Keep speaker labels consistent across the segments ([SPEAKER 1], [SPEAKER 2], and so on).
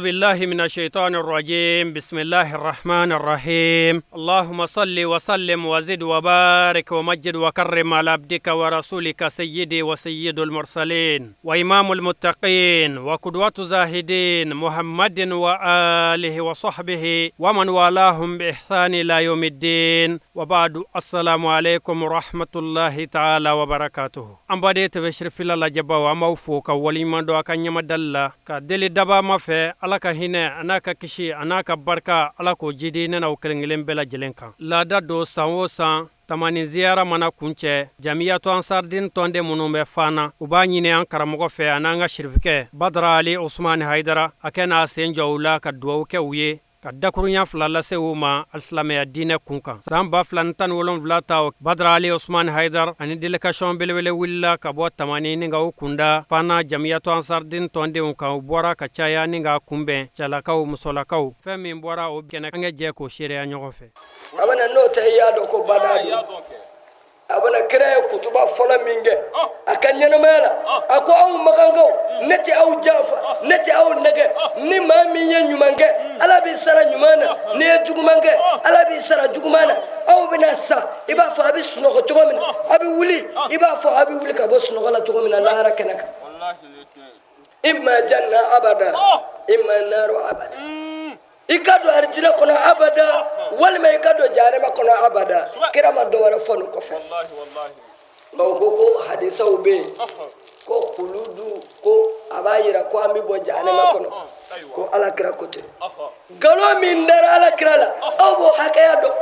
[SPEAKER 1] بالله من الشيطان الرجيم بسم الله الرحمن الرحيم اللهم صل وسلم وزد وبارك ومجد وكرم على عبدك ورسولك سيدي وسيد المرسلين وإمام المتقين وقدوة زاهدين محمد وآله وصحبه ومن والاهم بإحسان إلى يوم الدين وبعد السلام عليكم ورحمة الله تعالى وبركاته An baden TV Cherifila lajɛbaw, an b'aw fo ka waleɲuman dɔn a ka ɲɛmadali la ka deli daba ma fɛ Ala ka hinɛ a n'a ka kisi a n'a ka barika Ala k'o jidi ne n'aw kelen kelen bɛɛ lajɛlen kan. Laada don san o san Tamani ziyara mana kuncɛ, Jamiyatu Ansardin tɔnden minnu bɛ Fana, u b'a ɲini an karamɔgɔ fɛ ani an ka sirifikɛ Badara Ali Usumani Hayidara a kɛ n'a sen jɔ u la ka dugawu kɛ u ye ka dakurunya fila lase u ma alisilamɛya diinɛ kun kan. San 2017 ta, Badara Ali Usumani Hayidara ani délégation belebele wulila ka bɔ Tamani ni ka u kunda Fana Jamiyatu Ansardin tɔndenw kan. U bɔra ka caya ni ka kunbɛn, cɛlakaw, musolakaw. Fɛn min bɔra o kɛnɛ, an ka jɛ k'o seereya ɲɔgɔn fɛ.
[SPEAKER 2] A bɛna n'o tɛ, i y'a dɔn ko bada don. A bɛna kira ye kutuba fɔlɔ min kɛ a ka ɲɛnamaya la, a ko: "Aw makankaw, ne tɛ aw janfa, ne tɛ aw nɛgɛ. Ni maa min ye ɲuman kɛ, Ala b'i sara ɲuman na. N'i ye juguman kɛ, Ala b'i sara juguman na. Aw bɛna sa i b'a fɔ a bɛ sunɔgɔ cogo min na, a bɛ wuli i b'a fɔ a bɛ wuli ka bɔ sunɔgɔ la cogo min na lahara kɛnɛ kan. Imma janna abada, imma naru abada. I ka don arijinɛ kɔnɔ abada, walima i ka don jahanama kɔnɔ abada." Kira ma dɔ wɛrɛ fɔ nin kɔfɛ. Nka u ko ko hadisaw bɛ yen ko kuludu ko a b'a yira ko an bɛ bɔ jahanama kɔnɔ, ko Ala kira ko ten. Nkalon min dara Ala kira la, aw b'o hakɛya dɔn.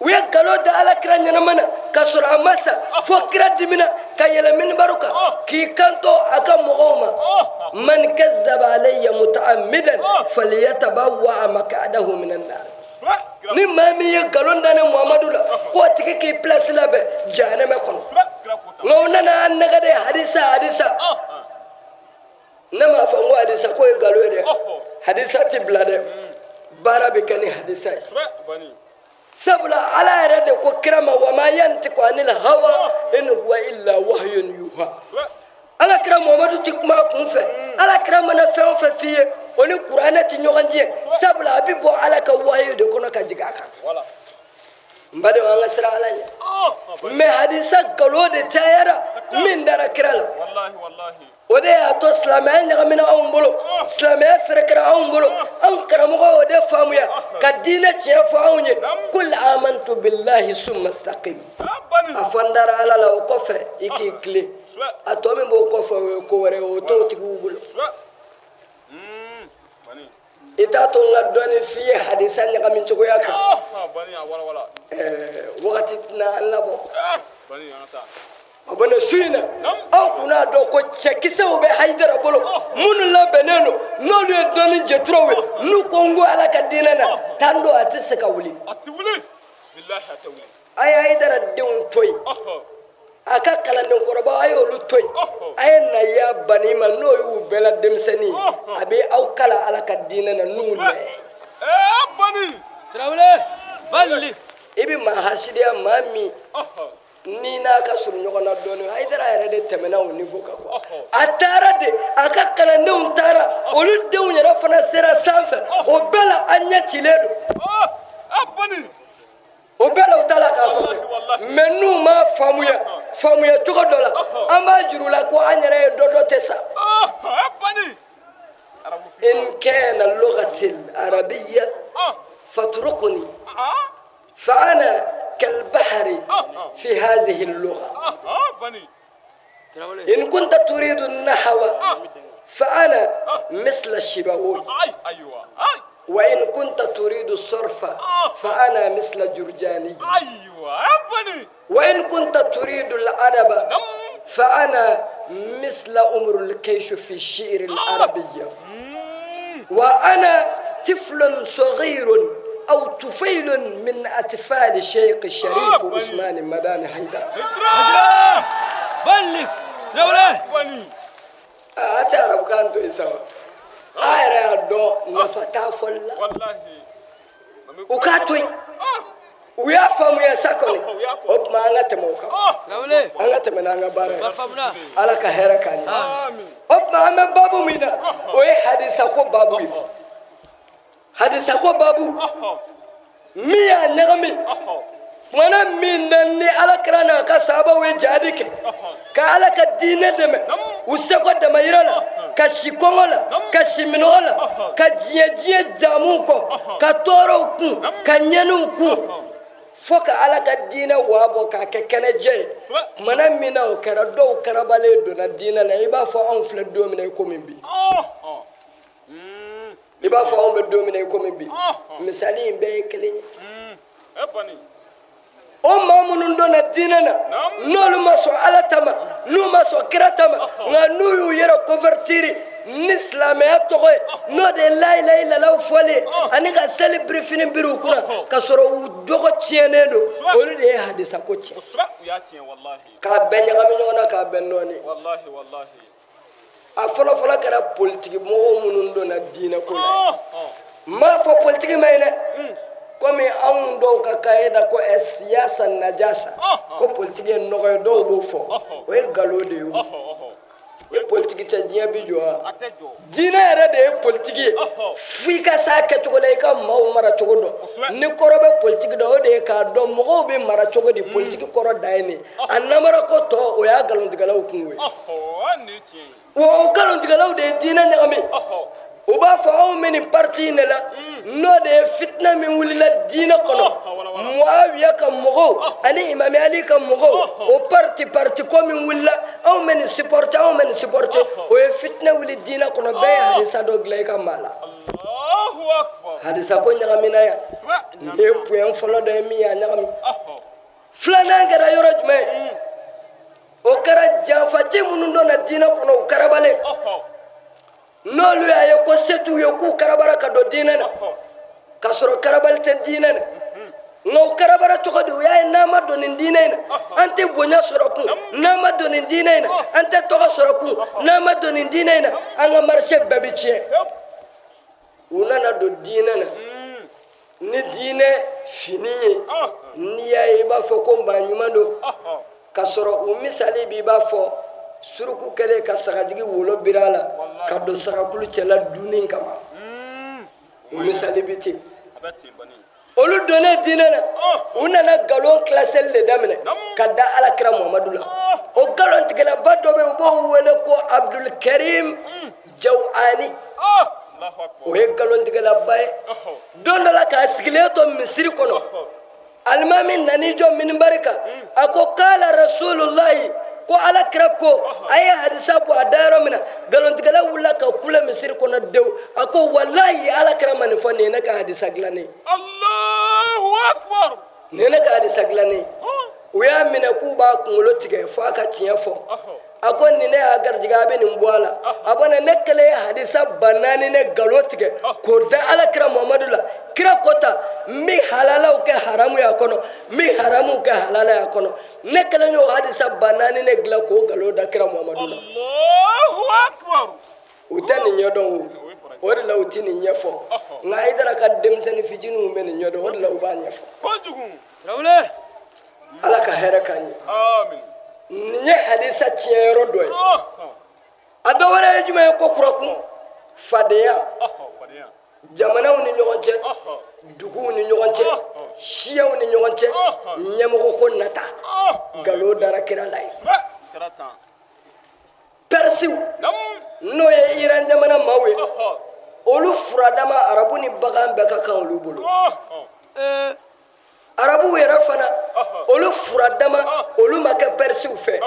[SPEAKER 2] U ye nkalon da Ala kira ɲɛnama na ka sɔrɔ a ma sa, fo kira dimina ka yɛlɛ minibaru kan k'i kanto a ka mɔgɔw ma: "Man kazzaba alayya mutaamidan falyatabawwa maq'adahu minan nar." Ni maa min ye nkalon da ne Muhamadu la, k'o tigi k'i place labɛn jahanama kɔnɔ. Nka u nana an nɛgɛ de hadisa hadisa. Ne m'a fɔ n ko hadisa ko ye nkalon ye dɛ. Hadisa tɛ bila dɛ, baara bɛ kɛ ni hadisa ye, sabula Ala yɛrɛ de ko kira ma: "Wa ma yantiku anil hawa in huwa illa wahyun yuha." Ala kira Muhamadu ti kuma a kun fɛ. Ala kira mana fɛn o fɛn f'i ye, o ni Kuranɛ ti ɲɔgɔn diɲɛ, sabula a bɛ bɔ Ala ka wahayu de kɔnɔ ka jigin a kan. N badenw, an ka siran Ala ɲɛ. Mɛ hadisa nkalon de cayara min dara kira la, o de y'a to silamɛya ɲagamina anw bolo, silamɛya fɛrɛkɛra anw bolo. Anw karamɔgɔ y'o de faamuya ka diinɛ tiɲɛ fɔ anw ye: "Kul amantu billahi summa staqim." A fɔ n dara Ala la, o kɔfɛ i k'i tilen. A tɔ min b'o kɔfɛ, o ye ko wɛrɛ ye, o t'o tigiw bolo. I t'a to n ka dɔɔni f'i ye hadisa ɲagami cogoya kan. Wagati tɛna an labɔ. A bɛ su in na, aw kun'a dɔn ko cɛkisɛw bɛ Hayidara bolo minnu labɛnnen don, n'olu ye dɔnni jɛturaw ye. N'u ko n ko Ala ka diinɛ na tan don, a tɛ se ka wuli. A ye Hayidara denw to yen, a ka kalanden kɔrɔbaw, a y'olu to yen, a ye na ya bani ma, n'o y'u bɛɛ la denmisɛnnin ye, a bɛ aw kala Ala ka diinɛ na n'u nɛ.
[SPEAKER 3] Tarawele.
[SPEAKER 2] I bɛ maa hasidiya, maa min ni n'a ka surun ɲɔgɔn na dɔɔnin. Hayidara yɛrɛ de tɛmɛna o niveau kan quoi. A taara de, a ka kalandenw taara, olu denw yɛrɛ fana sera sanfɛ. O bɛɛ la, an ɲɛ cilen don. O bɛɛ la, u t'a la k'a faamuya. Mɛ n'u m'a faamuya faamuya cogo dɔ la, an b'a juru la ko an yɛrɛ ye dɔ dɔ tɛ sa. إن كان اللغة العربية فاتركني، فأنا كالبحر في هذه اللغة. إن كنت تريد النحو فأنا مثل الشيبوي، وإن كنت تريد الصرف فأنا مثل الجرجاني، وإن كنت تريد الأدب فأنا مثل امرؤ القيس في الشعر العربي، وأنا طفل صغير أو طفيل من أطفال الشيخ الشريف عثمان مداني حيدر.
[SPEAKER 3] Bali Tarawele.
[SPEAKER 2] A tɛ arabukan to yen sa wa? A yɛrɛ y'a dɔn nafa t'a fɔli la. U k'a to yen, u y'a faamuya sa kɔni. O tuma, an ka tɛmɛ o kan. An ka tɛmɛ n'an ka baara ye. Ala ka hɛrɛ k'an ye. O tuma an bɛ baabu min na, o ye hadisa ko baabu ye. Hadisa ko baabu min y'a ɲagami, kumana min na ni ala kira n'a ka sahabaw ye jihadi kɛ ka ala ka diinɛ dɛmɛ u seko damayira la, ka si kɔngɔ la, ka si minɔgɔ la, ka diɲɛ diɲɛ damuw kɔ, ka tɔɔrɔw kun, ka ɲɛniw kun, fo ka ala ka diinɛ waa bɔ k'a kɛ kɛnɛjɛ ye. Kumana min na o kɛra, dɔw karabalen donna diinɛ la. I b'a fɔ anw filɛ don min na i komi bi, i b'a fɔ anw bɛ don min na i komi bi, misali in bɛɛ ye kelen ye. O maa minnu donna diinɛ na, n'olu ma sɔn ala ta ma, n'u ma sɔn kira ta ma, nka n'u y'u yɛrɛ convertir ni silamɛya tɔgɔ ye, n'o de ye layilaha ilala fɔli ye ani ka seli birifini biri u kunna ka sɔrɔ u jogo tiɲɛnen don, olu de ye hadisa ko tiɲɛ k'a bɛɛ ɲagami ɲɔgɔn na, k'a bɛɛ nɔɔni. A fɔlɔfɔlɔ kɛra politiki mɔgɔw minnu donna diinɛ ko la. N m'a fɔ politiki man ɲi dɛ, komi anw dɔw ka kayida ko ɛ siyasa najasa, ko politiki ye nɔgɔ ye, dɔw b'o fɔ. O ye nkalon de ye. O ni politiki tɛ, diɲɛ bi jɔ wa? Diinɛ yɛrɛ de ye politiki ye. F'i ka s'a kɛcogo la, i ka maaw mara cogo dɔn. Ni kɔrɔ bɛ politiki dɔn, o de ye k'a dɔn mɔgɔw bɛ mara cogo di. Politiki kɔrɔ dan ye nin ye. A namara ko tɔ, o y'a nkalontigɛlaw kungo ye. Wa o nkalontigɛlaw de ye diinɛ ɲagami. U b'a fɔ anw bɛ nin parti in de la, n'o de ye fitina min wulila diinɛ kɔnɔ, Muawiya ka mɔgɔw ani Imami Ali ka mɔgɔw, o parti parti ko min wulila, anw bɛ nin supporter, anw bɛ nin supporter. O ye fitina wuli diinɛ kɔnɔ. Bɛɛ ye hadisa dɔ dilan i ka maa la. Hadisa ko ɲagamina yan. Nin ye point fɔlɔ dɔ ye min y'a ɲagami. Filanan kɛra yɔrɔ jumɛn ye? O kɛra janfaci minnu donna diinɛ kɔnɔ, u karabalen, n'olu y'a ye ko se t'u ye, k'u karabara ka don diinɛ na ka sɔrɔ karabali tɛ diinɛ na. Nka u karabara cogo di? U y'a ye n'an ma don nin diinɛ in na, an tɛ bonya sɔrɔ kun. N'an ma don nin diinɛ in na, an tɛ tɔgɔ sɔrɔ kun. N'an ma don nin diinɛ in na, an ka marché bɛɛ bɛ tiɲɛ. U nana don diinɛ na ni diinɛ fini ye. N'i y'a ye, i b'a fɔ ko maa ɲuman don, ka sɔrɔ u misali b'i b'a fɔ suruku kɛlen ka sagajigi wolo biri a la ka don sagakulu cɛla dunni kama. U misali bi ten. Olu donnen diinɛ na, u nana nkalon kilaseli de daminɛ ka da ala kira Muhamadu la. O nkalontigɛlaba dɔ bɛ yen, u b'o wele ko Abdulkarim Jawani. O ye nkalontigɛlaba ye. Don dɔ la, k'a sigilen to misiri kɔnɔ, alimami nan'i jɔ minibari kan, a ko kala rasulullahi, ko ala kira ko. A ye hadisa bɔ a da yɔrɔ min na, nkalontigɛla wulila ka kule misiri kɔnɔ dewu. A ko walahi, ala kira ma nin fɔ. Nin ye ne ka hadisa dilannen, nin ye ne ka hadisa dilannen. U y'a minɛ k'u b'a kunkolo tigɛ fo a ka tiɲɛ fɔ. A ko nin ne y'a garijɛgɛ, a bɛ nin bɔ a la. A bɔnna ne kelen ye hadisa 4000 ne nkalon tigɛ k'o da ala kira Muhamadu la. Kira ko ta, n bɛ halalaw kɛ haramu y'a kɔnɔ, n bɛ haramuw kɛ halala y'a kɔnɔ. Ne kelen y'o hadisa 4000 ne dilan k'o nkalon da kira Muhamadu la. U tɛ nin ɲɛdɔn. O o de la, u tɛ nin ɲɛfɔ. Nka Hayidara ka denmisɛnnin fitininw bɛ nin ɲɛdɔn, o de la u b'a ɲɛfɔ. Ala ka hɛrɛ k'an ye. Nin ye hadisa tiɲɛ yɔrɔ dɔ ye. A dɔ wɛrɛ ye jumɛn ye? Ko kurakun fadenya, jamanaw ni ɲɔgɔn cɛ, duguw ni ɲɔgɔn cɛ, siyaw ni ɲɔgɔn cɛ, ɲɛmɔgɔ ko nata, nkalon dara kira la ye. Pɛrisiw, n'o ye Iran jamana maaw ye, olu furadama, arabu ni bagan bɛɛ ka kan olu bolo. Arabuw yɛrɛ fana, olu furadama, olu ma kɛ pɛrisiw fɛ.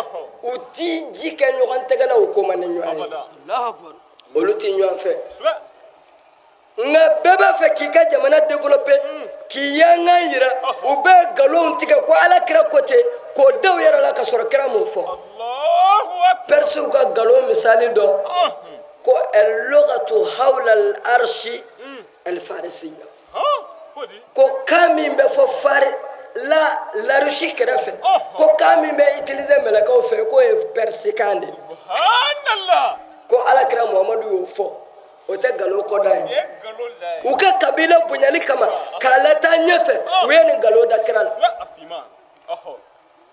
[SPEAKER 2] U ti ji kɛ ɲɔgɔn tɛgɛ la, u ko man ni ɲɔgɔn ye, olu ti ɲɔgɔn fɛ. Nka bɛɛ b'a fɛ k'i ka jamana développer, k'i yankan yira. U bɛ nkalonw tigɛ ko ala kira ko ten, k'o da u yɛrɛ la, ka sɔrɔ kira m'o fɔ. Pɛrisiw ka nkalon misali dɔ ko el-lugatu hawla al-arshi al-farisiya, ko kan min bɛ fɔ fari la larusi kɛrɛfɛ, ko kan min bɛ utiliser mɛlɛkɛw fɛ, k'o ye pɛrisikan de ye, ko ala kira Muhamadu y'o fɔ. O tɛ nkalon kɔda ye? U ka kabila bonyali kama, k'a lataa ɲɛfɛ, u ye nin nkalon da kira la.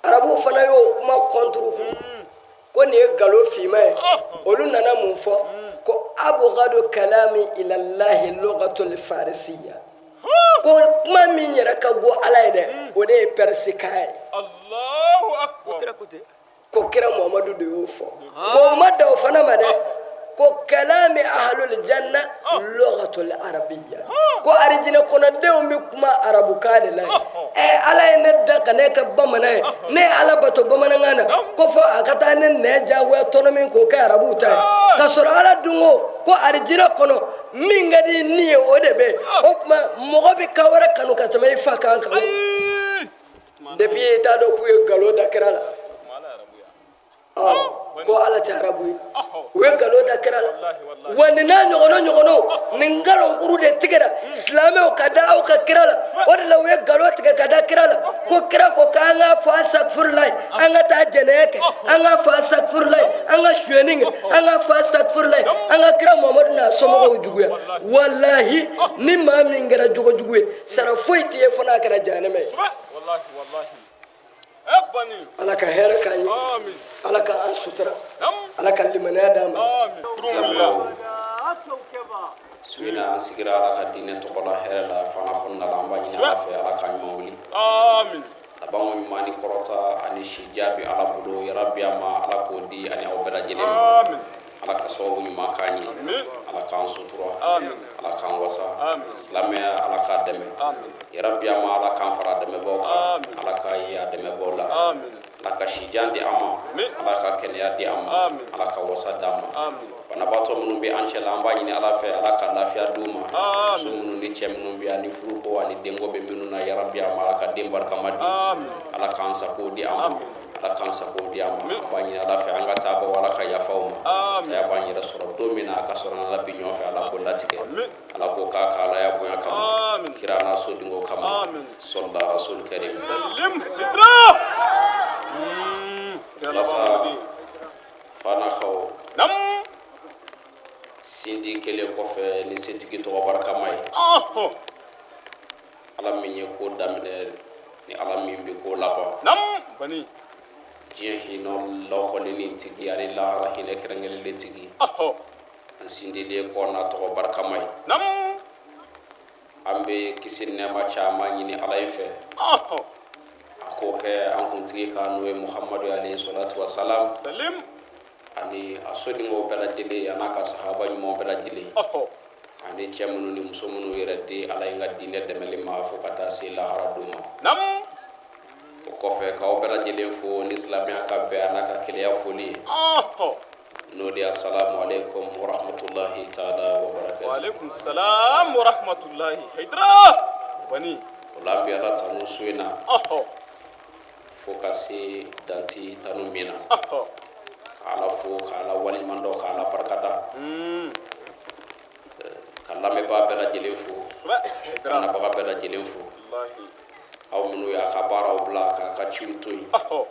[SPEAKER 2] Arabu Arabuw fana y'o kuma contre ko nin ye nkalon finma ye. Olu nana mun fɔ? Ko abugadu kalami ilallahi lugatul farisiya, ko kuma min yɛrɛ ka go Ala ye dɛ, o de ye perisikan ye. Ko kira Muhamadu de y'o fɔ. Ko o ma dan o fana ma dɛ, ko kalami ahlul janna lugatul arabiya, ko arijinɛ kɔnɔdenw bɛ kuma arabukan de la yen. Ɛ, Ala ye ne da ka ne kɛ bamanan ye, ne ye Ala bato bamanankan na, ko fɔ a ka taa ne nɛn jagoya tɔnɔmi k'o kɛ arabuw ta ye, k'a sɔrɔ Ala dun ko arijinɛ kɔnɔ min ka di ni ye, o de bɛ yen. O tuma mɔgɔ bɛ kan wɛrɛ kanu ka tɛmɛ i fa kan kan? Depuis i t'a dɔn k'u ye nkalon da kira la ko Ala tɛ arabu ye. U ye nkalon da kira la. Wa nin n'a ɲɔgɔnna ɲɔgɔnnaw, nin nkalonkuru de tigɛra silamɛw ka da aw ka kira la. O de la u ye nkalon tigɛ ka da kira la ko kira ko k'an k'a fɔ asakfurulayi, an ka taa jɛnɛya kɛ, an k'a fɔ asakfurulayi, an ka sonyɛni kɛ, an k'a fɔ asakfurulayi, an ka kira Muhamadu n'a somɔgɔw juguya. Walahi, ni maa min kɛra jogojugu ye, sara foyi t'i ye fo n'a kɛra jahanama ye. Ala ka hɛrɛ k'an ye, Ala ka an sutura, Ala ka limaniya d'an ma.
[SPEAKER 4] Su in na, an sigira Ala ka diinɛ tɔgɔ la hɛrɛ la fana kɔnɔna la. An b'a ɲini Ala fɛ, Ala ka ɲuman wuli, labanko ɲuman ni kɔrɔta ani si jaabi Ala bolo. Yarabi, a ma Ala k'o di ani aw bɛɛ lajɛlen ma. Ala ka sababu ɲuman k'an ye, Ala k'an sutura, Ala k'an wasa, silamɛya Ala k'a dɛmɛ. Yarabi, a ma Ala k'an fara dɛmɛbaw kan, Ala k'a ye a dɛmɛbaw la. Ala ka sijan di an ma, Ala ka kɛnɛya di an ma, Ala ka wasa d'an ma. Banabaatɔ minnu bɛ an cɛ la, an b'a ɲini Ala fɛ, Ala ka lafiya d'u ma. Muso minnu ni cɛ minnu bɛ yan ni furuko ani denko bɛ minnu na, yarabi, a ma Ala ka den barikama di, Ala k'an sago di an ma, Ala k'an sago di an ma. An b'a ɲini Ala fɛ, an ka taabaw, Ala ka yafa u ma. Saya b'an yɛrɛ sɔrɔ don min na, a ka sɔrɔ an la bi ɲɔgɔn fɛ, Ala k'o latigɛ, Ala k'o k'a ka Alaya bonya kama, kira n'a sodenko kama, sɔlila rasul karim. Walasa Fanakaw sindi kelen kɔfɛ ni setigi tɔgɔ barikama ye, Ala min ye ko daminɛ ni Ala min bɛ ko laban, diɲɛ hinɛ lɔkɔlinin tigi ani lahara hinɛ kɛrɛnkɛrɛnlen tigi, an sindilen kɔ n'a tɔgɔ barikama ye, an bɛ kisi nɛɛma caman ɲini Ala in fɛ, a k'o kɛ an kuntigi kan, n'o ye Muhamadu alayhi salatu wa salam, ani a sodenw bɛɛ lajɛlen, a n'a ka sahaba ɲumanw bɛɛ lajɛlen, ani cɛ minnu ni muso minnu yɛrɛ di Ala in ka diinɛ dɛmɛli ma fo ka taa se lahara don ma. O kɔfɛ, k'aw bɛɛ lajɛlen fo ni silamɛya ka bɛn a n'a ka kelenya foli ye, n'o de ye asalamu aleykum wa rahmatulahi taala wa barakatuh.
[SPEAKER 3] Wa aleykum salam wa rahmatulahi. Hayidara bani.
[SPEAKER 4] O la, an bɛ Ala tanu su in na fo ka se danti tanu min na, ka Ala fo, ka Ala waleɲuman dɔn, ka Ala barikada, ka lamɛnbaa bɛɛ lajɛlen fo, ka nabaga bɛɛ lajɛlen fo, aw minnu y'a ka baaraw bila k'a ka ciw to yen ka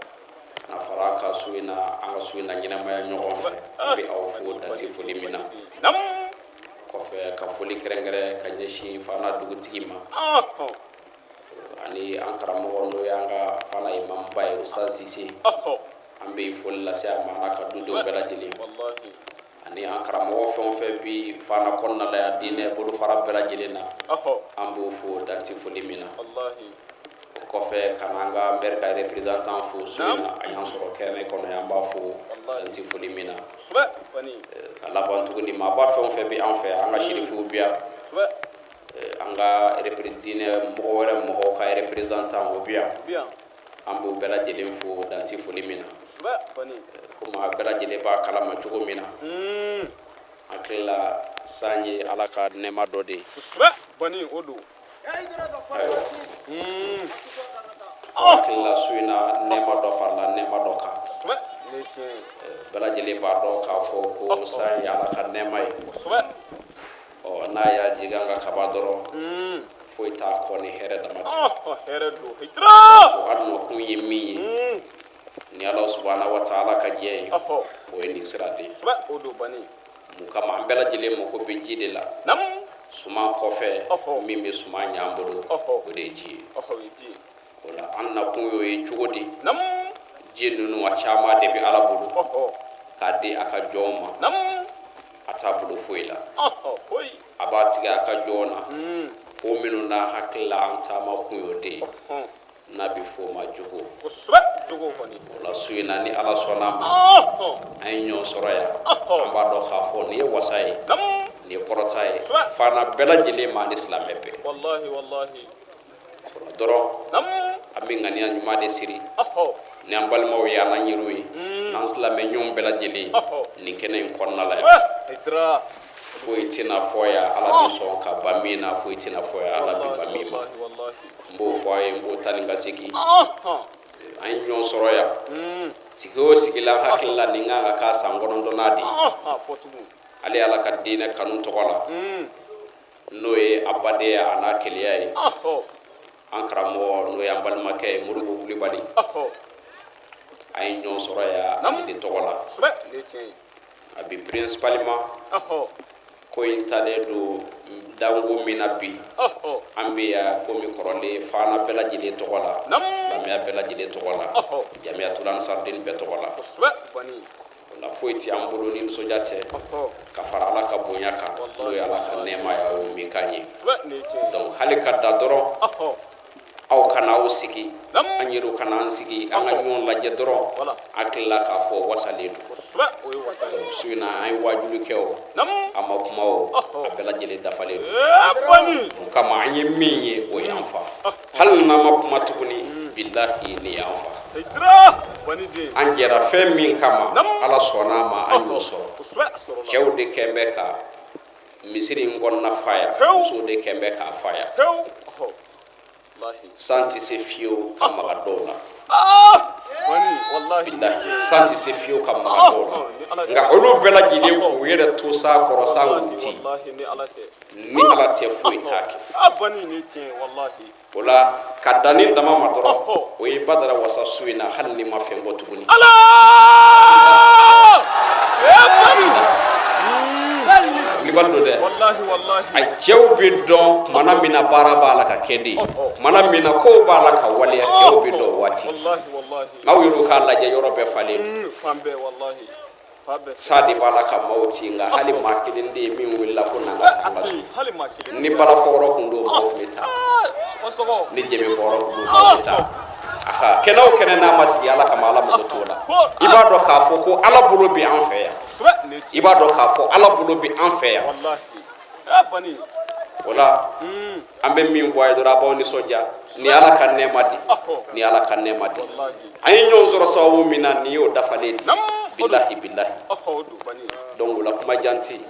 [SPEAKER 4] na fara an ka su in na, an ka su in na ɲɛnamaya ɲɔgɔn fɛ. An bɛ aw fo danti foli min na. Kɔfɛ, ka foli kɛrɛnkɛrɛn ka ɲɛsin Fana dugutigi ma ani an karamɔgɔ, n'o y'an ka Fana imamuba ye, Ustaz Sise. An bɛ foli lase a ma n'a ka dudenw bɛɛ lajɛlen, ani an karamɔgɔ fɛn o fɛn bi Fana kɔnɔna la yan, diinɛ bolofara bɛɛ lajɛlen na, an b'o fo danti foli min na. O kɔfɛ, ka na an ka maire ka représentant fo su in na, a y'an sɔrɔ kɛnɛ kɔnɔ yan, an b'a fo danti foli min na. Ka laban tuguni, maaba fɛn o fɛn bɛ an fɛ, an ka sirifuw bi yan, an ka diinɛ mɔgɔ wɛrɛ mɔgɔw ka représentant o bi yan, an b'o bɛɛ lajɛlen fo danti foli min na. Komi a bɛɛ lajɛlen b'a kalama cogo min na, an tilala san ye Ala ka nɛɛma dɔ de ye. Ayiwa, an tilala su in na, nɛɛma dɔ farala nɛɛma dɔ kan. Bɛɛ lajɛlen b'a dɔn k'a fɔ ko san ye Ala ka nɛɛma ye. Ɔ, n'a y'a jigin an ka kaba dɔrɔn, foyi t'a kɔ ni hɛrɛ dama tɛ. O hali n'o kun ye min ye, ni Ala subahana wa taala ka diɲɛ ye, o ye nin sira de ye. Mun kama? An bɛɛ lajɛlen mako bɛ ji de la. Suman kɔfɛ, min bɛ suman ɲɛ an bolo, o de ye ji ye. O la, an nakun y'o ye cogo di? Ji ninnu, a caman de bɛ Ala bolo k'a di a ka jɔnw ma. A t'a bolo foyi la, a b'a tigɛ a ka jɔn na. Ko minnu n'a hakili la, an taama kun y'o de ye, n'a bɛ f'o ma jogo. O la, su in na, ni Ala sɔnna a ma, an ye ɲɔgɔn sɔrɔ yan. An b'a dɔn k'a fɔ nin ye wasa ye, nin ye kɔrɔta ye fana bɛɛ lajɛlen ma ani silamɛ bɛɛ dɔrɔn. An bɛ ŋaniya ɲuman de siri ni an balimaw ye, an yɛrɛw ye, n'an silamɛ ɲɔgɔn bɛɛ lajɛlen nin kɛnɛ in kɔnɔna la yan. Foyi tɛna fɔ yan Ala bɛ sɔn ka ban min na, foyi tɛna fɔ yan Ala bɛ ban min ma. N b'o fɔ a ye, n b'o ta ni ka segin. An ye ɲɔgɔn sɔrɔ yan, sigi o sigi la, hakili la nin kan ka k'a san 9nan de ye. Ale Ala ka diinɛ kanu tɔgɔ la, n'o ye a badenya a n'a keleya ye, an karamɔgɔ, n'o y'an balimakɛ ye, Modibo Kulibali, an ye ɲɔgɔn sɔrɔ yan ale de tɔgɔ la. A bi, principalement, ko in talen don danko min na bi, an bɛ yan komi kɔrɔlen, fana bɛɛ lajɛlen tɔgɔ la, silamɛya bɛɛ lajɛlen tɔgɔ la, Jamiyatul Ansardin bɛɛ tɔgɔ la. O la, foyi tɛ an bolo ni nisɔndiya tɛ ka fara Ala ka bonya kan, n'o ye Ala ka nɛɛma ye, o min k'an ye. Donc hali ka da dɔrɔn, aw kana aw sigi, an yɛrɛw kana an sigi, an ka ɲɔgɔn lajɛ dɔrɔn, an tilala k'a fɔ wasalen don. Su in na, an ye wajuli kɛ o, an ma kuma o, a bɛɛ lajɛlen dafalen don. O kama, an ye min ye, o y'an fa. Hali n'an ma kuma tuguni, bilahi, nin y'an fa. An jɛra fɛn min kama, Ala sɔnna a ma, an y'o sɔrɔ. Cɛw de kɛn bɛ ka misiri in kɔnɔna fa yan, musow de kɛn bɛ k'a fa yan. San tɛ se fiyewu ka maga dɔw la, bilahi, san tɛ se fiyewu ka maga dɔw la. Nka olu bɛɛ lajɛlen k'u yɛrɛ to sa kɔrɔ, san k'u ti, ni Ala tɛ, foyi t'a kɛ. O la, ka dan ni dama ma dɔrɔn, o ye Badara wasa su in na, hali ni ma fɛn bɔ tuguni.
[SPEAKER 3] Ala!
[SPEAKER 4] Kulibali don dɛ. A cɛw bɛ dɔn kumana min na baara b'a la ka kɛ de, kumana min na kow b'a la ka waleya, cɛw bɛ dɔn o waati. N'aw yɛrɛw k'a lajɛ, yɔrɔ bɛɛ falen don. Sa de b'a la ka maaw ci, nka hali maa kelen de ye min wulila ko na ka taa an ka so. Ni bala fɔyɔrɔ tun don, maaw tun bɛ taa. Ni jɛmɛ fɔyɔrɔ tun don, maaw bɛ taa. Aha, kɛnɛ o kɛnɛ n'a ma sigi Ala kama, Ala mago t'o la. I b'a dɔn k'a fɔ ko Ala bolo bɛ an fɛ yan. I b'a dɔn k'a fɔ Ala bolo bɛ an fɛ yan. O la, an bɛ min fɔ a ye dɔrɔn, a b'aw nisɔndiya. Ni Ala ka nɛɛma de, ni Ala ka nɛɛma de. An ye ɲɔgɔn sɔrɔ sababu min na, nin y'o dafalen de, bilahi, bilahi. Donc o la, kuma jan tɛ yen,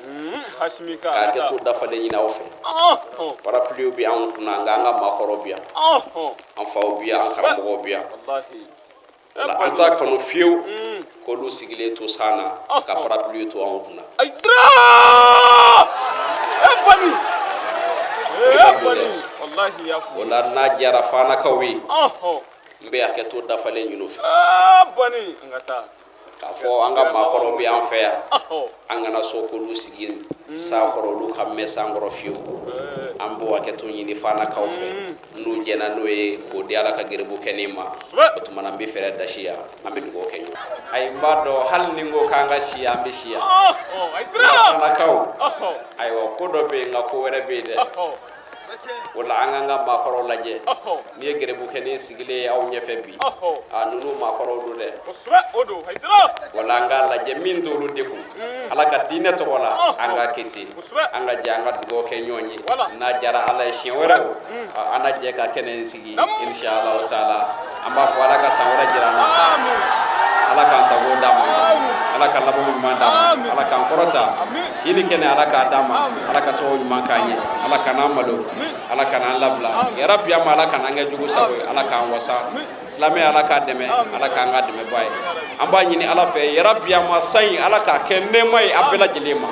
[SPEAKER 4] ka hakɛ to dafalen ɲini aw fɛ. Parapluie bɛ anw kunna, nka an ka maakɔrɔw bɛ yan, an faw bɛ yan, an karamɔgɔw bɛ yan. An t'a kanu fiyewu k'olu sigilen to san na ka parapluie to anw kunna.
[SPEAKER 3] Haïdara! Bani! Bani!
[SPEAKER 4] O la, n'a diyara fanakaw ye, n bɛ hakɛ to dafalen ɲini u fɛ.
[SPEAKER 3] Bani, an ka taa.
[SPEAKER 4] K'a fɔ an ka maakɔrɔw bɛ an fɛ yan, an kana so k'olu sigi san kɔrɔ, olu ka mɛn san kɔrɔ fiyewu. An b'o hakɛ to ɲini fanakaw fɛ. N'u jɛna n'o ye, k'o di Ala ka geribu kɛ ma, o tuma na, n bɛ fɛɛrɛ dasi yan, an bɛ dugawu kɛ ɲɔgɔn. Ayi, n b'a dɔn, hali ni n ko k'an ka si yan, an bɛ si yan. Fanakaw, ayiwa, ko dɔ bɛ yen, nka ko wɛrɛ bɛ yen dɛ. O la, an k'an ka maakɔrɔw lajɛ. N'i ye garibukɛnin sigilen ye aw ɲɛfɛ bi, a ninnu maakɔrɔw don dɛ. Wala an k'a lajɛ, min t'olu degun, Ala ka diinɛ tɔgɔ la, an k'a kɛ ten. An ka jɛ, an ka dugawu kɛ ɲɔgɔn ye. N'a diyara Ala ye, siɲɛ wɛrɛ an na jɛ ka kɛnɛ in sigi, inshallah taala. An b'a fɔ Ala ka san wɛrɛ jira an na, Ala k'an sago d'an ma, Ala ka laban ɲuman d'an ma, Ala k'an kɔrɔta, si ni kɛnɛ Ala k'a d'an ma, Ala ka sababu ɲuman k'an ye, Ala kan'an malo, Ala kan'an labila, yarabi ama, Ala kan'an kɛ jugu sago ye, Ala k'an wasa. Silamɛ, Ala k'a dɛmɛ, Ala k'an ka dɛmɛbaa ye. An b'a ɲini Ala fɛ, yarabi ama, san in, Ala k'a kɛ nɛɛma ye a bɛɛ lajɛlen ma.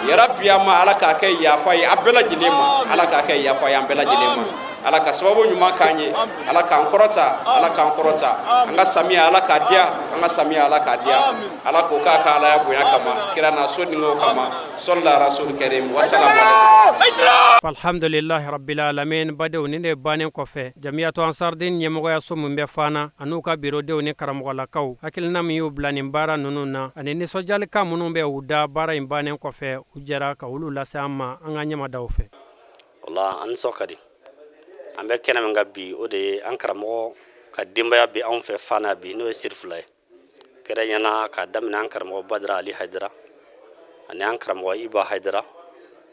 [SPEAKER 4] Yarabi ama, Ala k'a kɛ yafa ye a bɛɛ lajɛlen ma. Ala k'a kɛ yafa ye an bɛɛ lajɛlen ma. Ala ka sababu ɲuman k'an ye. Ala k'an kɔrɔta, Ala k'an kɔrɔta. An ka samiya, Ala k'a diya. An ka samiya, Ala k'a diya. Ala k'o k'a ka Alaya bonya kama, kira n'a so ningo kama. Sɔlla rasul karim, wasalamu alaikum.
[SPEAKER 1] Alhamdulilahi rabbil alamin. Badenw, ni de bannen kɔfɛ, Jamiyatu Ansardin ɲɛmɔgɔyaso min bɛ Fana an'u ka birodenw ni karamɔgɔlakaw, hakilina min y'u bila nin baara ninnu na ani nisɔndiyalikan minnu bɛ u da baara in bannen kɔfɛ, u jɛra ka olu lase an ma an ka ɲɛmadaw fɛ.
[SPEAKER 5] O la, an nisɔn ka di. An bɛ kɛnɛ min kan bi, o de ye an karamɔgɔ ka denbaya bɛ anw fɛ Fana bi, n'o ye Sirifila ye. Kɛrɛ ɲɛna k'a daminɛ an karamɔgɔ Badara Ali Hayidara ani an karamɔgɔ Iba Hayidara,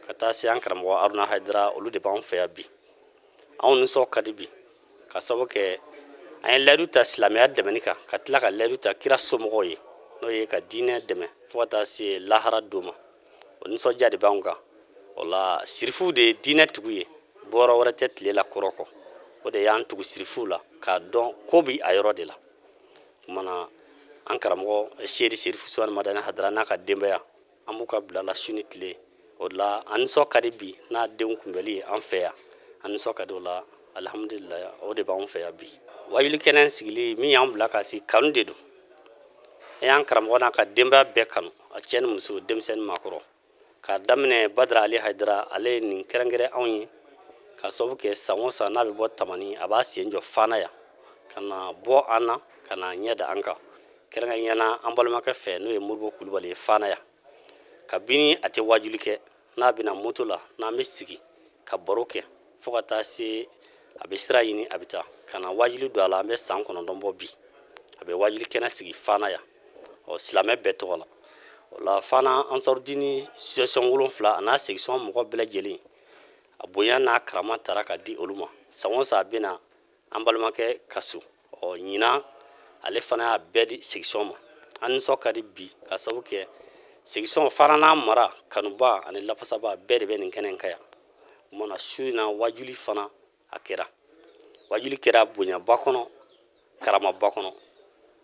[SPEAKER 5] ka taa se an karamɔgɔ Aruna Hayidara, olu de b'an fɛ yan bi. Anw nisɔn ka di bi ka sababu kɛ an ye layidu ta silamɛya dɛmɛni kan, ka tila ka layidu ta kira somɔgɔw ye, n'o ye ka diinɛ dɛmɛ fo ka taa se lahara don ma. O nisɔndiya de b'anw kan. O la, sirifuw de ye diinɛ tigiw ye, bɔyɔrɔ wɛrɛ tɛ tile la kɔrɔ kɔ. O de y'an tugu sirifuw la k'a dɔn ko bi a yɔrɔ de la. Kumana an karamɔgɔ Seri Serifu Usumani Madani Hayidara n'a ka denbaya, an b'u ka bila la su ni tile. O la, an nisɔn ka di bi n'a denw kunbɛli ye an fɛ yan. An nisɔn ka di o la, alihamudulila. O de b'anw fɛ yan bi. Wajuli kɛnɛ sigili min y'an bila ka sigi, kanu de don. An y'an karamɔgɔ n'a ka denbaya bɛɛ kanu, a cɛ ni muso, denmisɛnnin, maakɔrɔ, k'a daminɛ Badara Ali Hayidara. Ale ye nin kɛrɛnkɛrɛn anw ye ka sababu kɛ san o san n'a bɛ bɔ Tamani, a b'a sen jɔ Fana yan ka na bɔ an na, ka na ɲɛ da an kan, kɛrɛnkɛrɛnnenya an balimakɛ fɛ, n'o ye Moribo Kulubali ye Fana yan. Kabini a tɛ wajuli kɛ, n'a bɛna moto la, n'an bɛ sigi ka baro kɛ fo ka taa se a bɛ sira ɲini, a bɛ taa ka na wajuli don a la. An bɛ san 9 bɔ bi, a bɛ wajuli kɛnɛ sigi Fana yan, ɔ silamɛ bɛɛ tɔgɔ la. O la, Fana Ansarudini association 7 a n'a section mɔgɔ bɛɛ lajɛlen, a bonya n'a karama tara ka di olu ma. San o san a bɛ na an balimakɛ ka so. Ɔ ɲinan, ale fana y'a bɛɛ di section ma. An nisɔn ka di bi ka sababu kɛ section Fana n'a mara kanuba ani lafasaba bɛɛ de bɛ nin kɛnɛ in kan yan. O mana su in na, wajuli fana a kɛra, wajuli kɛra bonyaba kɔnɔ, karamaba kɔnɔ,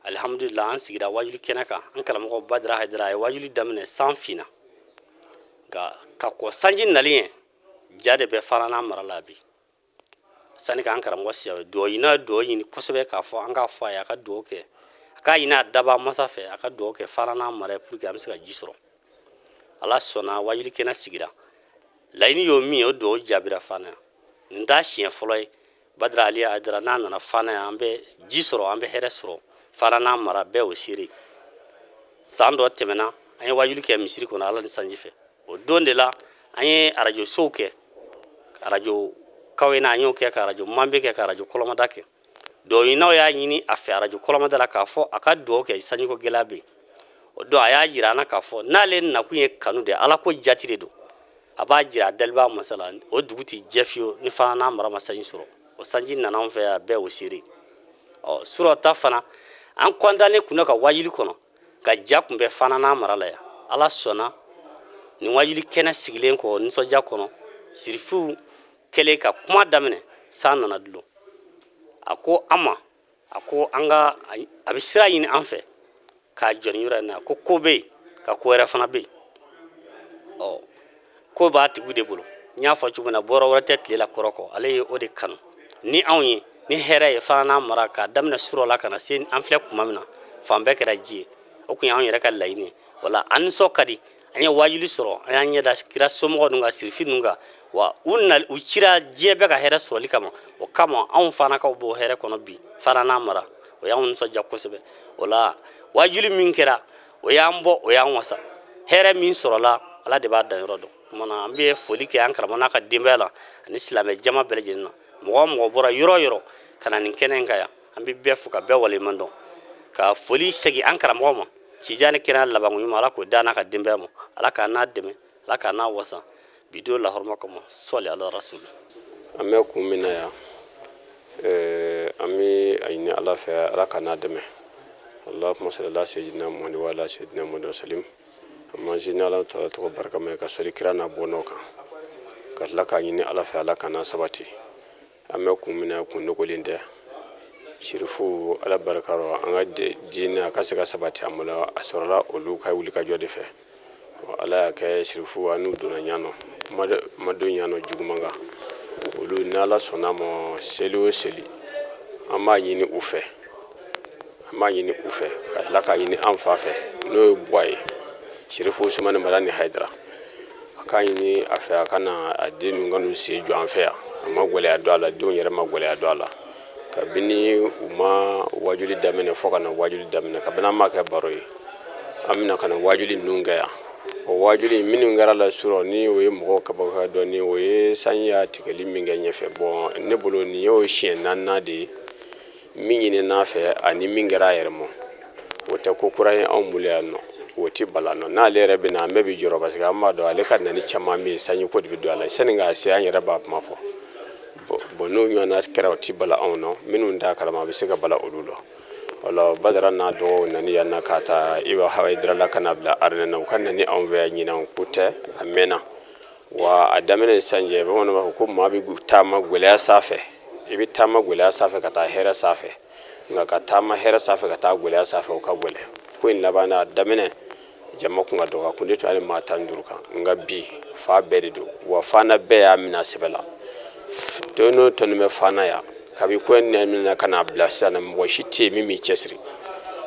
[SPEAKER 5] alihamudulila. An sigira wajuli kɛnɛ kan. An karamɔgɔ Badara Hayidara a ye wajuli daminɛ, san finna, nka ka kɔ sanji nalen ye, ja de bɛ Fana n'a mara la bi. Sani k'an karamɔgɔ siya dugawu ɲini, a ye dugawu ɲini kosɛbɛ k'a fɔ an k'a fɔ a ye a ka dugawu kɛ, a k'a ɲini a daba masa fɛ, a ka dugawu kɛ Fana n'a mara ye pour que an bɛ se ka ji sɔrɔ. Ala sɔnna, wajuli kɛnɛ sigira. Laɲini y'o min ye, o dugawu jaabira Fana yan. Nin t'a siɲɛ fɔlɔ ye Badara Ali Hayidara n'a nana Fana yan, an bɛ ji sɔrɔ, an bɛ hɛrɛ sɔrɔ. Fana n'a mara bɛɛ o seere. San dɔ tɛmɛna, an ye wajuli kɛ misiri kɔnɔ, Ala ni sanji fɛ. O don de la, an ye arajo sow kɛ, arajo Kawena an y'o kɛ, ka arajo Manbe kɛ, ka arajo Kɔlɔmada kɛ. Duwawuɲininaw y'a ɲini a fɛ arajo Kɔlɔmada la k'a fɔ a ka duwawu kɛ, sanjiko gɛlɛya bɛ yen. O don, a y'a jira an na k'a fɔ n'ale nakun ye kanu de, Ala ko jati de don, a b'a jira a dalibaa masa la, o dugu tɛ jɛ fiyewu ni Fana n'a mara ma sanji sɔrɔ. O sanji nana an fɛ yan, bɛɛ o seere. Ɔ surɔ ta fana, an kɔntannen kun ka wajuli kɔnɔ ka ja kun bɛ Fana n'a mara la yan. Ala sɔnna, nin wajuli kɛnɛ sigilen kɔ nisɔndiya kɔnɔ, sirifuw kɛlen ka kuma daminɛ, san nana dulon. A ko an ma, a ko an ka a bɛ sira ɲini an fɛ k'a jɔ nin yɔrɔ in na, ko ko bɛ yen, ka ko wɛrɛ fana bɛ yen. Ɔ ko b'a tigiw de bolo. N y'a fɔ cogo min na, bɔyɔrɔ wɛrɛ tɛ tile la kɔrɔ kɔ. Ale ye o de kanu ni anw ye ni hɛrɛ ye Fana n'a mara, k'a daminɛ surɔ la ka na se an filɛ kuma min na, fan bɛɛ kɛra ji ye. O tun y'anw yɛrɛ ka laɲini ye. Wala an nisɔn ka di. An ye wajuli sɔrɔ, an y'an ɲɛ da kira somɔgɔw ninnu kan, sirifi ninnu kan. Wa u na u cira diɲɛ bɛɛ ka hɛrɛ sɔrɔli kama. O kama, anw Fanakaw b'o hɛrɛ kɔnɔ bi, Fana n'a mara. O y'anw nisɔndiya kosɛbɛ. O la, wajuli min kɛra, o y'an bɔ, o y'an wasa. Hɛrɛ min sɔrɔla, Ala de b'a danyɔrɔ dɔn. Kuma na, an bɛ foli kɛ an karamɔgɔ n'a ka denbaya la ani silamɛ jama bɛɛ lajɛlen na. Mɔgɔ o mɔgɔ bɔra yɔrɔ o yɔrɔ ka na nin kɛnɛ in kan yan, an bɛ bɛɛ fo ka bɛɛ waleɲuman dɔn, ka foli segin an karamɔgɔ ma. Cija ni kɛnɛya labanko ɲuman, Ala k'o da n'a ka denbaya ma. Ala k'a n'a dɛmɛ, Ala k'a n'a wasa bi don lahɔrɔma kama. Sɔli ala rasul.
[SPEAKER 6] An bɛ kun min na yan, an bɛ a ɲini Ala fɛ, Ala ka n'a dɛmɛ. Allahumma salli ala sayyidina Muhammad wa ala sayyidina Muhammad wa salim. An b'an sinsin Ala taala tɔgɔ barikama ye, ka sɔli kira n'a bɔnnaw kan, ka tila k'a ɲini Ala fɛ, Ala ka n'a sabati. An bɛ kun min na, kun dogolen tɛ. Sirifu, Ala barika rɔ, an ka diinɛ a ka se ka sabati an bolo, a sɔrɔla olu ka wulikajɔ de fɛ. Ala y'a kɛ sirifu an n'u donna ɲa nɔ, ma don ɲa nɔ juguman kan. Olu Olu ni Ala sɔnna a ma, seli o seli an b'a ɲini u fɛ, an b'a ɲini u fɛ ka tila k'a ɲini an fa fɛ, n'o ye Buwa ye, Serifu Usumani Madani Hayidara. A k'a ɲini a fɛ a ka na a den ninnu ka n'u sen jɔ an fɛ yan. A ma gɛlɛya don a la, denw yɛrɛ ma gɛlɛya don a la. Kabini u ma wajuli daminɛ fo ka na wajuli daminɛ, kabini an m'a kɛ baro ye, an bɛna ka na wajuli ninnu kɛ yan. O wajuli minnu kɛra la surɔ ni o ye mɔgɔw kabakoya dɔɔni, o ye sanji y'a tigɛli min kɛ ɲɛfɛ. Bɔn, ne bolo nin y'o siɲɛ naaninan de ye min ɲinin'a fɛ ani min kɛra a yɛrɛ ma. O tɛ ko kura ye anw bolo yan nɔ, o tɛ bala nɔ. N'ale yɛrɛ bɛ na, an bɛɛ bɛ jɔrɔ, parce que an b'a dɔn ale ka nani caman bɛ yen, sanjiko de bɛ don a la. Sani k'a se, an yɛrɛ b'a kuma fɔ. Bɔn, n'o ɲɔgɔnna kɛra, o tɛ bala anw nɔ. Minnu t'a kalama, a bɛ se ka bala olu la. Wala Badara n'a dɔgɔw nani yan na k'a ta Iba Hayidara la ka na bila Arinɛ na, u ka nani anw fɛ yan ɲinan ko tɛ, a mɛnna. Wa a daminɛ ni sisan cɛ, bamananw b'a fɔ ko maa bɛ taama gɛlɛya sanfɛ, i bɛ taama gɛlɛya sanfɛ ka taa hɛrɛ sanfɛ, nka ka taama hɛrɛ sanfɛ ka taa gɛlɛya sanfɛ, o ka gɛlɛn. Ko in laban na, a daminɛ jama kun ka dɔgɔ, a kun tɛ tɛmɛ hali maa 15 kan, nka bi fan bɛɛ de don. Wa fana bɛɛ y'a minɛ sɛbɛ la. Tɔn o tɔn bɛ fana yan, kabi ko in daminɛ ka n'a bila sisan na, mɔgɔ si tɛ yen min m'i cɛsiri.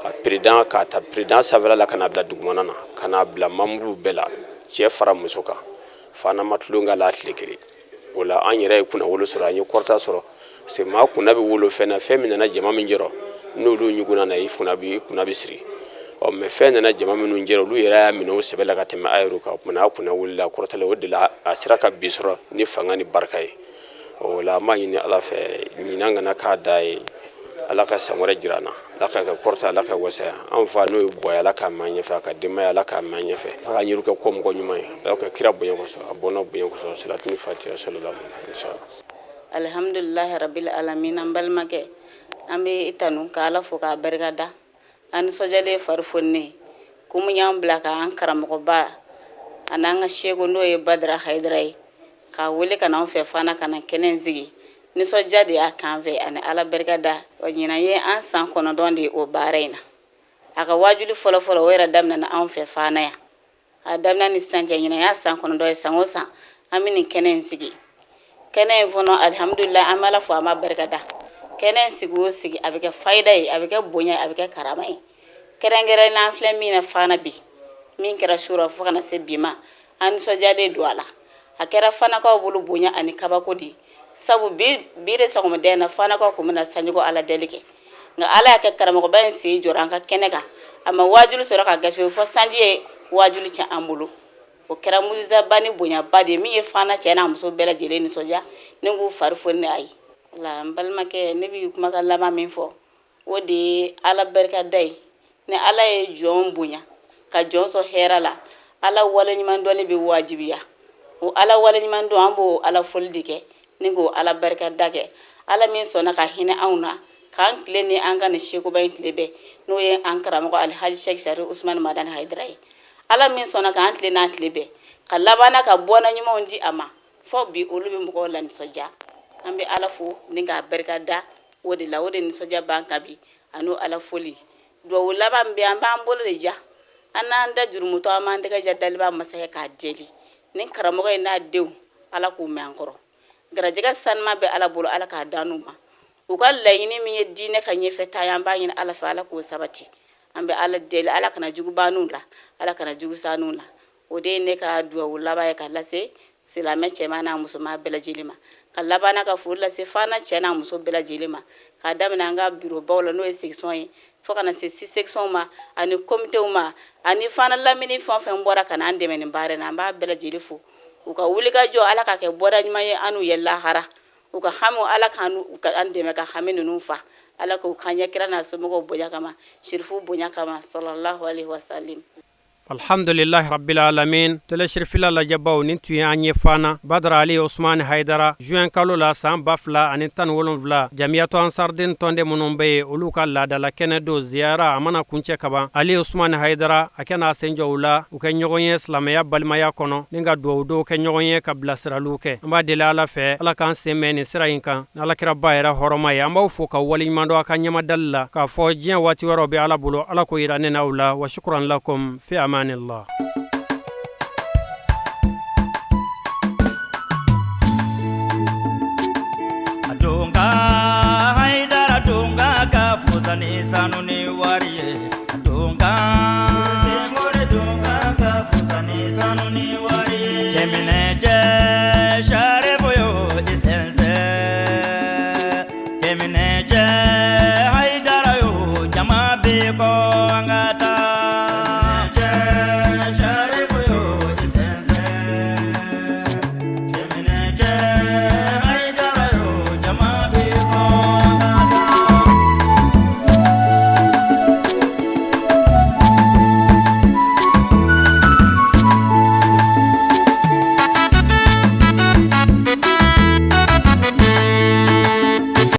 [SPEAKER 6] A peredan, k'a ta peredan sanfɛla la ka n'a bila dugumana na, ka n'a bila mamuru bɛɛ la, cɛ fara muso kan, fana ma tulon k'a la tile kelen. O la an yɛrɛ ye kunnawolo sɔrɔ, an ye kɔrɔta sɔrɔ, parce que maa kunna bɛ wolo fɛn na, fɛn min nana jama min jɔrɔ, n'olu ɲugunna na, i kunna bɛ siri. Ɔ mɛ fɛn nana jama minnu jɛra, olu yɛrɛ y'a minɛ o sɛbɛ la ka tɛmɛ a yɛrɛ kan. O tuma a kunna wulila, a kɔrɔtala. O de la a sera ka bi sɔrɔ ni fanga ni barika ye. O la an b'a ɲini Ala fɛ, ɲinan kana k'a da ye, Ala ka san wɛrɛ jira an na, Ala ka kɛ kɔrɔta, Ala ka wasaya an fa n'o ye Buwa ye, Ala k'a mɛn an ɲɛfɛ, a ka denbaya, Ala k'a mɛn an ɲɛfɛ, Ala k'an yɛrɛ kɛ kɔ mɔgɔ ɲuman ye, Ala ka kira bonya kosɔn, a bɔnna bonya kosɔn, salatuni fatiha sallallahu alaihi wasallam.
[SPEAKER 7] Alihamdulilahi rabil alamin. An balimakɛ, an bɛ i tanu ka Ala fo k'a barika da. An nisɔndiyalen, fari foninen, ko mun y'an bila k'an karamɔgɔba a n'an ka seko, n'o ye Badara Hayidara ye, k'a wele ka na anw fɛ fana ka na kɛnɛ in sigi. Nisɔndiya de y'a k'an fɛ ani Ala barika da. Ɲinan ye an san 9 de ye o baara in na. A ka wajuli fɔlɔfɔlɔ, o yɛrɛ daminɛna anw fɛ fana yan. A daminɛ ni sisan cɛ, ɲinan y'a san 9 ye. San o san an bɛ nin kɛnɛ in sigi. Kɛnɛ in fɔlɔ, alihamudulila, an b'a fɔ, an b'a barika da. Kɛnɛ in sigi o sigi, a bɛ kɛ fayida ye, a bɛ kɛ bonya ye, a bɛ kɛ karama ye. Kɛrɛnkɛrɛn n'an filɛ min na fana bi, min kɛra su fo kana se bi ma, an nisɔndiyalen don a la. A kɛra fanakaw bolo bonya ani kabako de ye, sabu bi bi de sɔgɔmada in na, fanakaw tun bɛna sanjiko Ala deli kɛ, nka Ala y'a kɛ karamɔgɔba in sen jɔra an ka kɛnɛ kan. A ma waajuli sɔrɔ ka gafe fɔ sanji ye waajuli tiɲɛ an bolo. O kɛra mujizaba ni bonyaba de ye min ye fana cɛ n'a muso bɛɛ lajɛlen nisɔndiya ni k'u fari foni ni a ye. La n balimakɛ, ne bɛ kumakan laban min fɔ, o de ye Ala barikada ye. Ni Ala ye jɔn bonya ka jɔn sɔn hɛrɛ la, Ala waleɲuman dɔnni bɛ wajibiya. O Ala waleɲuman dɔn, an b'o Ala foli de kɛ ni k'o Ala barikada kɛ. Ala min sɔnna ka hinɛ anw na k'an tile ni an ka nin sekoba in tile bɛɛ, n'o ye an karamɔgɔ Alihaji Sɛki Sarifu Usumani Madani Hayidara ye. Ala min sɔnna k'an tile n'an tile bɛɛ, ka labanna ka bɔnna ɲumanw di a ma, fɔ bi olu bɛ mɔgɔw la nisɔndiya. An bɛ Ala fo ni k'a barika da o de la. O de nisɔndiya b'an kan bi, ani Ala foli. Duwawu laban bɛ, an b'an bolo de ja, an n'an da jurumutɔ, an b'an tɛgɛ ja daliba masakɛ k'a deli ni karamɔgɔ in n'a denw, Ala k'u mɛn an kɔrɔ. Garijɛgɛ sanuma bɛ Ala bolo, Ala k'a d'an ma. U ka laɲini min ye diinɛ ka ɲɛfɛ taa ye, an b'a ɲini Ala fɛ, Ala k'o sabati. An bɛ Ala deli, Ala kana jugu banw la, Ala kana jugu sanu la. O de ye ne ka duwawu laban ye ka lase silamɛ cɛman n'a musoman bɛɛ lajɛlen ma, ka labanna ka foli lase fana cɛ n'a muso bɛɛ lajɛlen ma, k'a daminɛ an ka bureaubaw la, n'o ye section ye, fo ka na se sous-section ma ani komitew ma, ani fana lamini fɛn o fɛn bɔra ka na an dɛmɛ nin baara in na. An b'a bɛɛ lajɛlen fo. U ka wulikajɔ, Ala k'a kɛ bɔda ɲuman ye an n'u ye lahara. U ka hami, Ala k'an dɛmɛ ka hami ninnu fa. Ala k'u kan ɲɛ kira n'a somɔgɔw bonya kama, sirifu bonya kama, sallallahu alaihi wasallam.
[SPEAKER 1] Alhamdulilahi rabbil alamin. Tele Sirifila lajɛbaw, nin tun ye an ye Fana Badara Ali Osman Hayidara, juin kalo la san 2017. Jamiyatu Ansardin tɔnden minnu bɛ yen, olu ka laadala kɛnɛ don ziyara, a mana kuncɛ kaban, Ali Osman Hayidara a kɛ n'a sen jɔ u la, u kɛ ɲɔgɔn ye silamɛya balimaya kɔnɔ ni ka dugawu dɔw kɛ ɲɔgɔn ye, ka bilasiraliw kɛ. An b'a deli Ala fɛ, Ala k'an sen mɛn nin sira in kan ni alakiraba yɛrɛ hɔrɔma ye. An b'aw fo ka waleɲuman dɔn a ka ɲɛmadali la, k'a fɔ diɲɛ waati wɛrɛw bɛ Ala bolo, Ala k'o yira ne n'aw la. Wa shukran lakum fi amanillah.
[SPEAKER 8] ni sanu ni wari ye. Donkan Mori donkan ka fusa ni sanu ni wari ye. Cɛminɛ cɛ sarifu yo i sɛnsɛn. Cɛminɛ cɛ Hayidara yo jama bɛ kɔ an ka.